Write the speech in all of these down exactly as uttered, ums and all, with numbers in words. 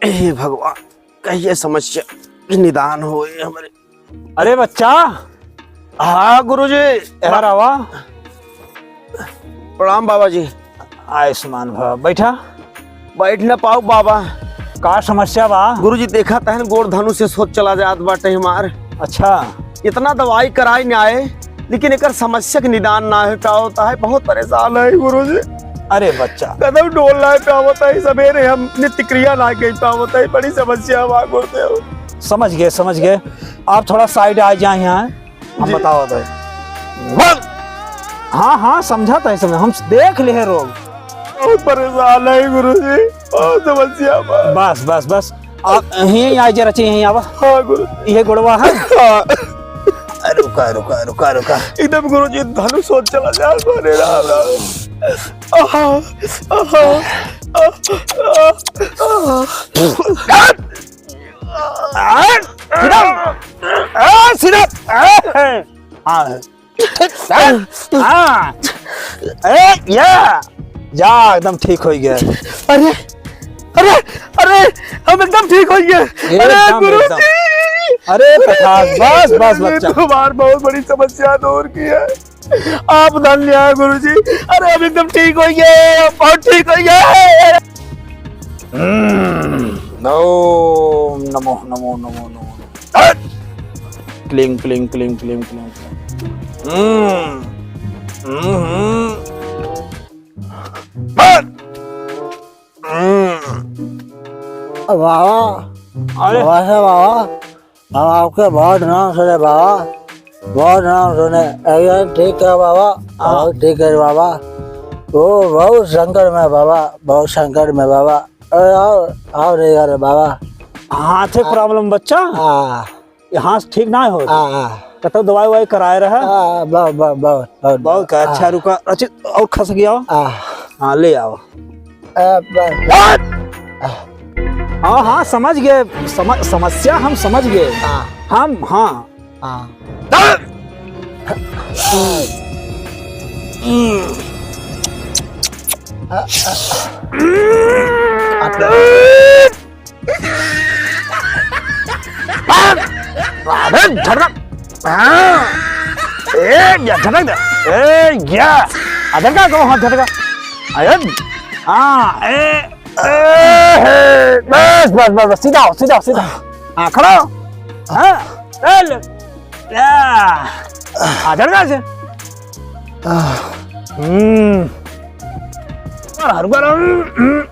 हे भगवान, कहिए समस्या के निदान होए हमरे। अरे बच्चा। हाँ गुरुजी। इधर आवा। प्रणाम बाबा जी। आयुष्मान भव, बैठा। बैठ ना पाऊ बाबा। का समस्या बा? गुरुजी, देखा तहन गोड़ धनु से सोच चला जात बाटे हमार। अच्छा। इतना दवाई कराई ना आए, लेकिन एकर समस्या के निदान ना हो पावत है। बहुत परेशान है गुरुजी। अरे बच्चा। कदम डोल ना पावत है, सवेरे हम नित्य क्रिया ना कर पावत है, बड़ी समस्या बा गुरुदेव। समझ गए, समझ गए। आप थोड़ा side आ जाए यहाँ। हम जी। बतावत है। बोल। हाँ, हाँ, समझत है, समझ, हम देख ले हैं रोग। बहुत परेशान है गुरुजी, बहुत समस्या बा। बस, बस, बस, आप यहीं आ जरा, यहीं आवा। हाँ गुरु। ये गोड़वा है। हाँ। रुका, रुका, रुका, रुका। एकदम गुरुजी धनुष सोच चला जा, अरे राम, राम। आहा, आहा, आहा, आहा। आ, सीधा। आ, सीधा। आ, हाँ। हाँ। हाँ। ए, या। जा, एकदम ठीक हो गया। अरे, अरे, अरे, हम एकदम ठीक हो गए। अरे एकदम, गुरु एकदम। जी। अरे प्रकाश, बस, बस, ये बच्चा। तो हमार बहुत बड़ी समस्या दूर की है। आप धन्य है गुरुजी। अरे हम एकदम ठीक हो गए, हम बहुत ठीक हो गए। हम्म, ओम नमो, नमो, नमो, नमो, नमो। हट! क्लिंग, क्लिंग, क्लिंग, क्लिंग, क्लिंग। हम्म, हम्म, हम्म। हट! हम्म। बाबा, अरे। बाबा से बाबा, हम आपके बहुत नाम सुने बाबा, बहुत नाम सुने। एकदम ठीक है बाबा, हाँ। बहुत ठीक है बाबा। वो बहुत संकट में बाबा, बहुत संकट में बाबा। अरे आओ, आओ रे यार बाबा। हाथ के आ, problem बच्चा? हाँ। ये हाथ ठीक ना हो? हाँ, हाँ। कतौ दवाई ववाई कराए रहा? हाँ, बहुत, बहुत, बहुत, बहुत। बहुत का, अच्छा, हाँ। रुका, रचित, और खस गया? हाँ। हाँ, ले आओ। आ, बस। हाँ, हाँ, समझ गए, सम-, समस्या हम समझ गए। हाँ। हम, हाँ। हाँ। अरे, झटका। हाँ। ए, या झटक दे। ए, या। आ, झटका, कहो, हाँ, झटका। अरे, हाँ, ए, ए, हे, बस, बस, बस, बस, सीधा हो, सीधा हो, सीधा हो। हाँ, खड़ा हो। हाँ, चल। या। आ, झटका से। हम्म। और हर बार, हम्म।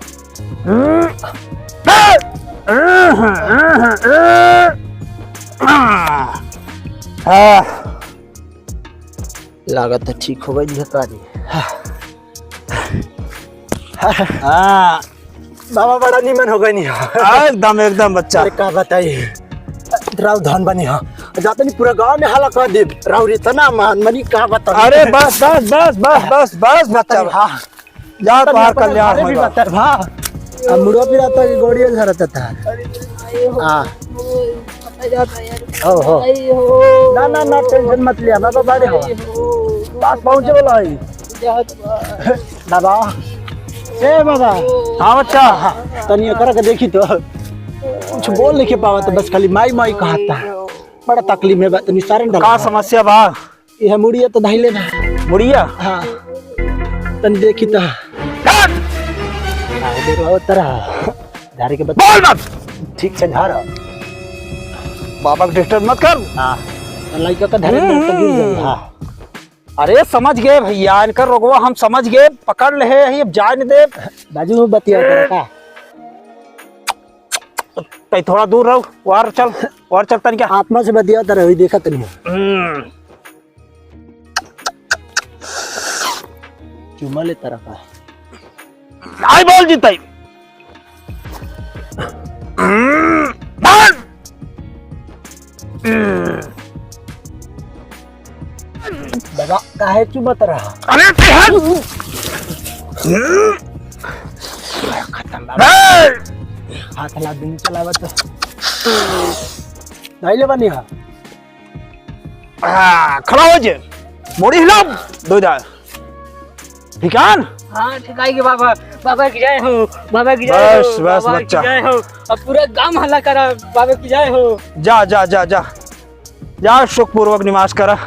लागत है ठीक हो गई है कारी। हाँ। बाबा बड़ा निमन हो गई नहीं। एकदम, एकदम बच्चा। अरे का बताई, राव धन बनी हो। जाते नहीं पूरा गांव में हाला कर दे। राव इतना मान मनी का बताई। अरे बस, बस, बस, बस, बस, बस, बच्चा। हाँ। जा, तोहार कल्याण होई बा। बता भा। अब मुड़वा पिराता कि गोड़िया झरता था। हाँ। हो, हो। ना, ना, ना, tension मत लिया, बाबा बड़े हो। पास पहुँचे वाला है। बाबा। ए बाबा। हाँ बच्चा। हाँ, तनी एकरा के देखी तो। कुछ बोल नहीं के पावा तो बस खाली माई माई कहता। बड़ा तकलीफ में बा, तनी surrender का हो। समस्या बा? यह मुड़िया तो धइले बा। मुड़िया? हाँ। तनी देखी तो। हट! हाँ, देखो, वो तरह। झारे के बच्चा। बोल मत! ठीक से झारा। बाबा के disturb मत कर। हाँ। तो लइका का धरे हम्म। में तो गिर जाई। हाँ। अरे समझ गए भैया, इनकर रोगवा हम समझ गए, पकड़ ले है, अब जाए न दे। बाजू में बतिया करे का? तई थोड़ा दूर रहो, वार चल, वार चल तनिका। आत्मा से बतिया तर हुई, देखा तनी। हम्म। चुमा ले तरह का। आई बोल जीतई। हम्म, बोल। हम्म। बाबा, काहे चुमत रहा? अरे, ते हट। हम्म। खत्म बाबा। ए! हाथ ला दिन चलावत। नहीं ले बनी हा। हाँ, खड़ा हो जे। मुड़ी हिलाओ। दो जा। ठिकान? हाँ, ठिकाई के बाबा। बाबा की जय हो, बाबा की जय बस, हो, बस, बाबा की बच्चा। जय हो। अब पूरा गांव हल्ला करा, बाबा की जय हो। जा, जा, जा, जा। जा, सुखपूर्वक निवास करा।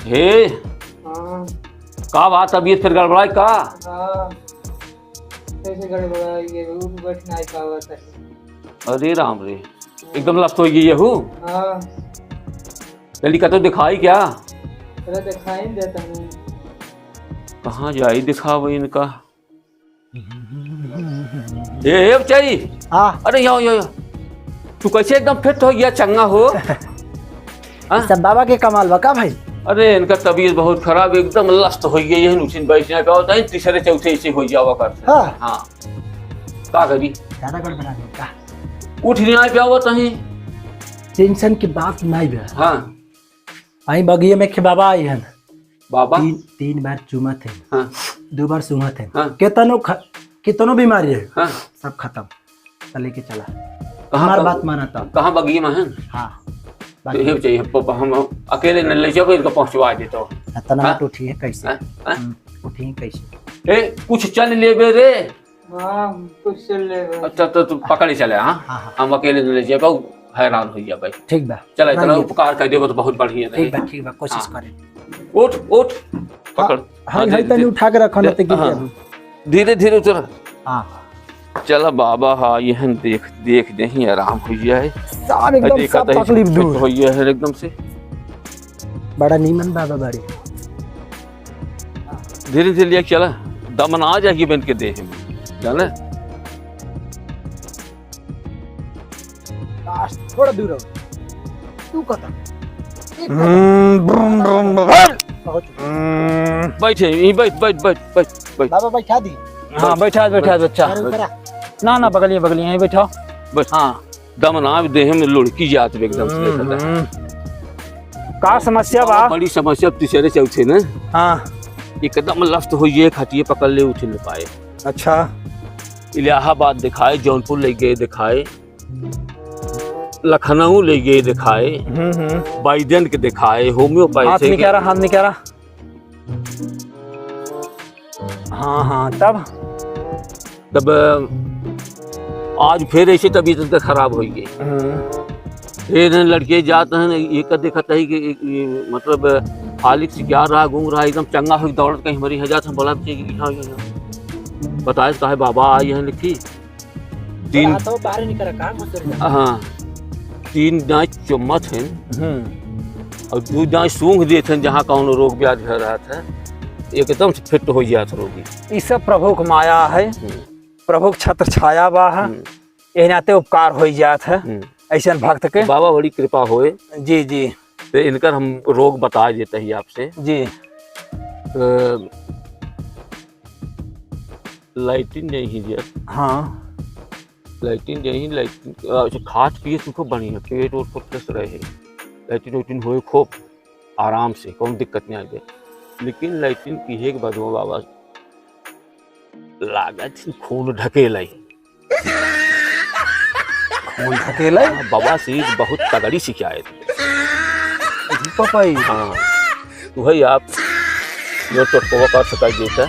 हे, हाँ। का बात, तबीयत फिर गड़बड़ाई का? हाँ। कैसे गड़बड़ाई, ये उठ बैठ नाई पावत है। अरे राम रे, एकदम लस्त होइ गई यहू। हाँ। जल्दी कतो दिखाई क्या? अरे दिखाई नहीं देता हूँ। कहाँ जाई दिखावे इनका? ए, ए बचाई। हाँ। अरे, यो, यो, यो। तू कैसे एकदम फिट होइ गया, चंगा हो? हाँ? सब बाबा के कमाल बा का भाई? अरे, इनका तबीयत बहुत खराब, एकदम लस्त होइ गई है, उठिन बैठ नहीं पावत है, तीसरे चौथे ऐसे होइ जावा करते। हाँ। हाँ। का करी? ज्यादा गड़बड़ा गया का? उठ नहीं पावत है। टेंशन की बात नहीं बा। हाँ। आई बगिया में खे बाबा आई हन। बाबा? तीन, तीन बार चूमत है। हाँ। दो बार सूंघत है। हाँ। केतनो ख-, केतनो बीमारी है, हाँ। सब खत्म। चले के चला। कहाँ हमार पर? बात माना तब। कहाँ बगिया में है? हाँ। तो ये चाहिए, प-, प-, हम अकेले न ले जाओ, इनको पहुँचवा देता हूँ। इतना हाँ? तो ठीक है, कैसे? हाँ? हाँ? हम्म, उठी कैसे? ए, कुछ चल लेबे रे। हाँ, कुछ चल लेबे। अच्छा, तो तू पकड़ ही चले, हाँ? हाँ, हाँ। हम अकेले ले जाबे, हैरान हो जाबे। ठीक बा। चला, इतना हाँ, ये उपकार कर देबो तो बहुत बढ़िया रही। ठीक बा, ठीक बा, कोशिश हाँ। करे। उठ, उठ, हाँ, पकड़। हाँ, हाँ, धीरे, तनी धीरे। उठा के रखो ना, दे-, तो गिर हाँ। जाबो। धीरे, धीरे उतर। हाँ। चला बाबा, हाँ, ये हम देख, देख दे ही आराम हो जाए। सब एकदम देखा सब तो तकलीफ दूर। हो गया है एकदम से। बड़ा नीमन बाबा बाड़ी। धीरे धीरे लेके चला, दमन आ जाएगी बन के देह में, जाने? बस, थोड़ा दूर हो। तू कता? एक कता? हम्म, ब्रुम, ब्रुम, ब्रुम। बहुत। हम्म, बैठे, यहीं बैठ, बैठ, बैठ, बैठ, बैठ। बाबा बैठा दी। हाँ, बैठा, बैठा, बच्चा। अरे ऊपर आ। ना, ना, बगलिए, बगलिए, यहीं बैठा। बस। हाँ। दम ना देह में लुढ़की जात बे एकदम से, हम्म, देखा था। हम्म। का समस्या बा? बड़ी समस्या तीसरे चौथे ने। हाँ। एकदम लस्त हो ये खटिए पकड़ ले, उठ न पाए। अच्छा। इलाहाबाद दिखाए, जौनपुर ले गए दिखाए, लखनऊ ले गए दिखाए, हम्म, हम्म। बाइडेन के दिखाए, होम्योपैथी हाथ के निकारा, हाथ निकारा। हाँ, हाँ, तब? तब आज फिर ऐसे तबीयत इनका खराब होइ गई। हम्म। फिर लड़के जात हैं, ये का देखत है कि ये, ये, मतलब, फालिक से क्या रहा, गूंग रहा, एकदम चंगा हो, दौड़त कहीं हमारी यहाँ जात हैं, बोला कि यहाँ, यहाँ, यहाँ। बताए तो काहे बाबा आए हैं लिखी। तीन हाथों बाहर निकल रहा, कहाँ घुस रहा? हाँ, तीन दांत चम्मच हैं। हम्म। और दो दांत सूंघ देत हैं, जहाँ कौनो रोग व्याधि हो रहा था, एकदम से फिट हो गया था रोगी। ई सब प्रभु क माया है, हम्म। प्रभु क छत्र छाया बा है, हम्म। यही नाते उपकार हो जात है, हम्म। ऐसन भक्त के। बाबा बड़ी कृपा होए। जी, जी। तो इनकर हम रोग बता देते हैं आपसे। जी। अ, लैट्रिन नहीं है। हाँ। लैट्रिन नहीं, लैट्रिन, अ, खात पिए सुखो बढ़िया, पेट ओट को फ्रेश रहे। लैट्रिन वैट्रिन होए खूब आराम से, कौन दिक्कत नहीं आवे। लेकिन लैट्रिन पिए के बाद वो बाबा लागत ही खून ढकेलाई। खून ढकेलाई? हाँ, बवासीर बहुत तगड़ी शिकायत है। अरे पापा ई। हाँ, तो है आप जो टोटकवा कर सका देता।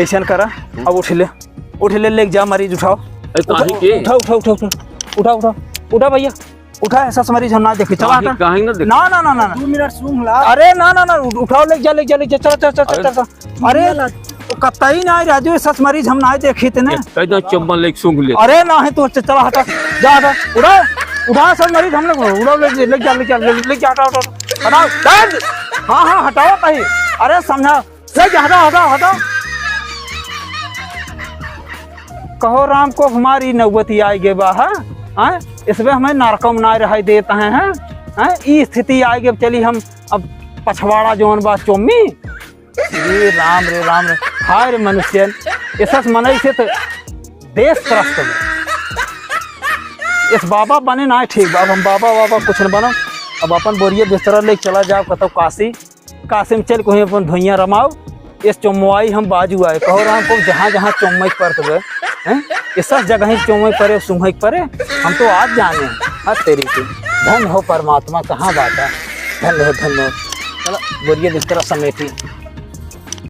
ऐसन करा, हम्म। अब उठ ले, उठ ले, लेके जा मरीज उठाओ। अरे काहे उठा, के? उठा, उठा, उठा, उठा, उठा, उठा, उठा भैया, उठा, ऐसा मरीज हम ना देखे, चला काहे, हटा। काहे ना देखे? ना, ना, ना, ना, ना। दो मिनट सुन ला। अरे ना, ना, ना, उठ-, उठाओ, लेके जा, लेके जा, लेके जा, चला, चला, चला, अरे, चला, चला। अरे, वो कतई ना राजू, ऐसा मरीज हम ना देखे थे ना। ये कह दो चम्मच लेके सूंघ ले। अरे ना है तो, चला हटा, जा हटा, उठा, उठा सब मरीज हम लोग, उठाओ, ले, ले, ले जा, ले जा, ले, ले जा, हटाओ, हटाओ, हटाओ, हटाओ। हाँ, हाँ, हटाओ भाई। अरे समझा, ले जा, हटाओ, हटाओ, हटाओ। कहो राम को हमारी नौबती आइ गे बा, हाँ? हाँ? इसमें हमें नरकम ना रहाई देता है, हाँ? हाँ? ई स्थिति आइ गे, चली हम अब पछवाड़ा जौन बा चोम्मी। रे राम, रे राम, रे। हाय रे मनुष्यन, ऐसा मनई से तो देश त्रस्त हो। इस बाबा बने ना ठीक बा, अब हम बाबा, बाबा कुछ न बनो। अब अपन बोरिया बिस्तरा लेके चला जाओ कतौ काशी, काशी में चल कोई अपन धोइया रमाओ। इस चोमवाई हम बाजू आए, कहो राम को जहाँ जहाँ चोमई परत बे, हैं? इस सब जगह ही चोमई परे, सुंघई परे, हम तो आज जाने, आज तेरी के। धन हो परमात्मा, कहाँ बाटा? धन हो, धन हो। चला, बोरिया बिस्तरा समेटी।